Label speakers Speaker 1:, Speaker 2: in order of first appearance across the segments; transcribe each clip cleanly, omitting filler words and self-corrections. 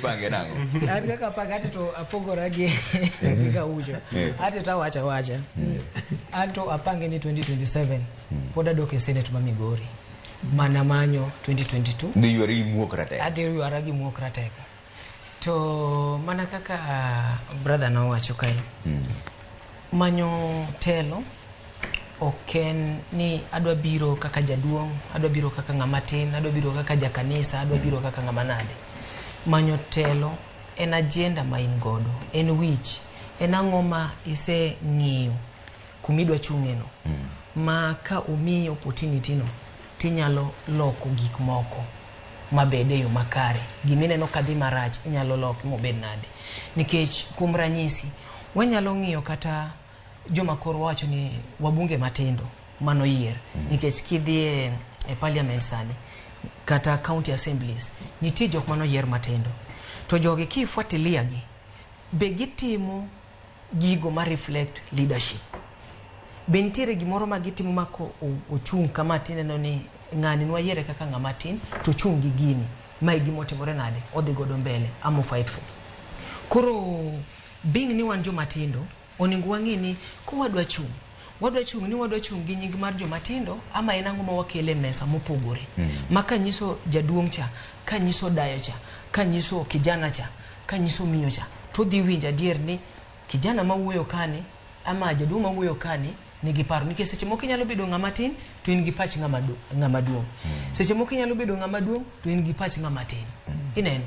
Speaker 1: Pange nang'o?
Speaker 2: An kaka panga ati to apogora gi Gaucho. Ati to awacho awacha. An to apange ni 2027 pod adok e Senate ma Migori. Mana manyo 2022.
Speaker 1: Dhi ywari gi muok ratego.
Speaker 2: Adhi ywara gi muok ratego. To mana kaka brother nowacho kae. Manyo telo ok en ni adwa biro kaka jaduong', adwa biro kaka ng'ama tin, adwa biro kaka jakanisa, adwa biro kaka ng'ama nade. Manyo telo en agenda ma in godo, en wich, en ang'o ma iseng'iyo kumidwa chung'e no. Ma ka omiyi opportunity no, tinyalo loko gik moko mabed e yo makare. Gimineno kadhi marach inyalo loke mobed nade. Nikech kuom ranyisi, wanyalo ng'iyo kata joma koro wawacho ni wabunge matindo manoyier. Nikech kidhi e parliament sani, kata county assemblies, nitie jok manoyier matindo. To jogi kifuatilia gi, be gitimo gigo ma reflect leadership? Be nitiere gimoro ma gitimo ma ko ochung' kama tineno ni ng'ani nwayiere kaka ng'ama tin to ochung' gi gini, mae e gima otimore nade, odhi godo mbele, ama o fight for. Koro being ni wan joma tindo, onego wang'e ni kowadwa chung', wadwa chung' ni wadwa chung' gi nying mar joma tindo ama en ang'o ma wakelo e mesa mopogore. Ma kanyiso jaduong' cha, kanyiso dayo cha, kanyiso kijana cha, kanyiso miyo cha, to odhi winjo adier ni kijana mawuoyo kani ama jaduong' mawuoyo kani nigi paro. Nikech seche moko inyalo bedo ng'ama tin to in gi pach ng'ama duong'. Seche moko inyalo bedo ng'ama duong' to in gi pach ng'ama tin. Ineno?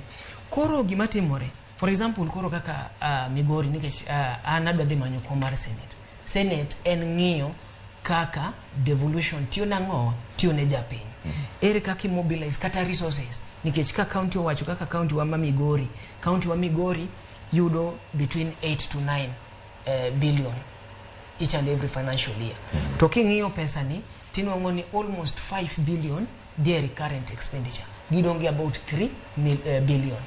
Speaker 2: Koro gima timore, for example koro kaka Migori, nikech an adwa dhi manyo kom mar Senate. Senate en ng'iyo kaka devolution tiyo nang'o, tiyo ne japiny. Ere kaka imobilize kata resources, nikech ka county owacho kaka county wa ma Migori, county wa Migori yudo between 8 to 9 billion each and every financial year. To king'iyo pesa ni, tinwang'o ni almost 5 billion dhi e recurrent expenditure. Gidong' gi about 3 billion.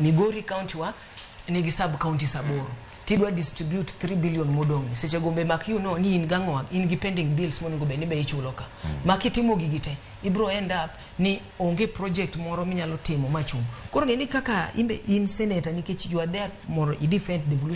Speaker 2: Migori county wa nigi sub counties 8. Tidwa distribute 3 billion modong'. Seche go be mak you know ni in gang'o, in gi pending bills monego bed ni be ichulo ka. Ma kitimo gigi te, ibro end up ni onge project moro minyalo timo machung'. Koro ng'e ni kaka imbe in senator nikech you are there mondo i defend devolution.